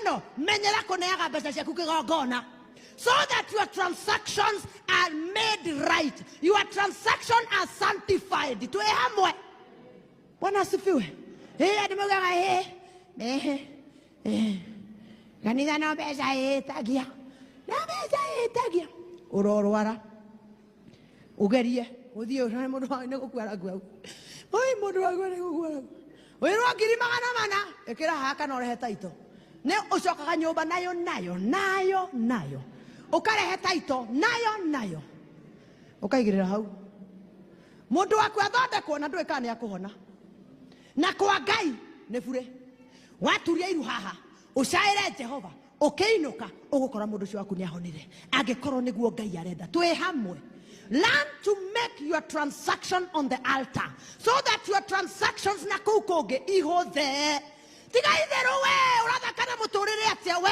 Ĩno menyera kũneaga mbeca ciaku kĩgongona so that your transactions are made right, your transactions are sanctified. Twĩ hamwe? Bwana asifiwe. Ĩ andũ maugaga ĩ ĩ ĩ kanitha no mbeca ĩtagia, no mbeca ĩtagia. Ũrorwara, ũgerie ũthiĩ ũrore mũndũ waku nĩ gũkua arakua. Oi, mũndũ waku nĩ gũkua arakua, wĩrwo 400,000, ĩkĩra haha kana ũrehe taito. Nĩ ũcokaga nyũmba nayo nayo nayo nayo, ũkarehe taito nayo nayo, ũkaigĩrĩra hau, mũndũ waku athondekwo na ndũĩ kana nĩ akũhona. Na kwa Ngai nĩ burĩ. Waturia iru haha, ũcaĩre Jehova, ũkĩinũka ũgũkora mũndũ ũcio waku nĩ ahonire, angĩkorwo nĩguo Ngai arenda. Twĩ hamwe? Learn to make your transaction on the altar so that your transactions na kũu kũngĩ ihũthe. Tiga itherũ we.